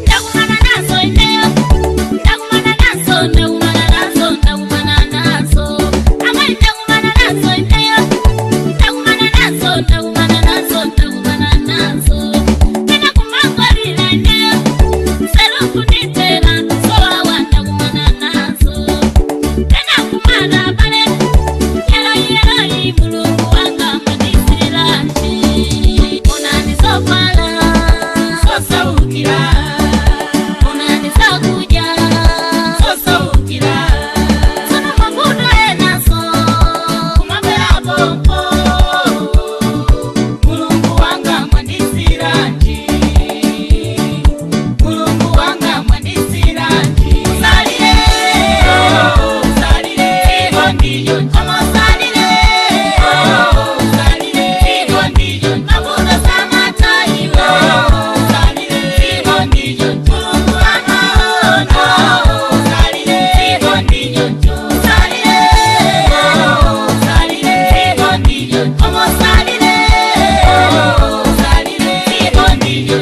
Ndakumana nazo ineyo, ndakumana nazo, ndakumana nazo, ndakumana nazo. Amai ndakumana nazo ineyo, ndakumana nazo, ndakumana nazo, ndakumana nazo. Tena kumangwarira ineyo, selukunditera, sowawa ndakumana nazo. Tena kumana bale, yelo yelo mulungu wanga mwandisiranji. Unanisokwala, sosaukira. Unanisakuja, sosaukira. Sono mavuno enaso, kumabera pompo. Mulungu wanga mwandisiranji. Mulungu wanga mwandisiranji. Usalire, usalire, ndiyo kama usalire, usalire, ndiyo mavuno samataiwe, usalire, ndiyo Mulungu anaona, usalire, ndiyo usalire, usalire, ndiyo kama usalire, usalire, ndiyo.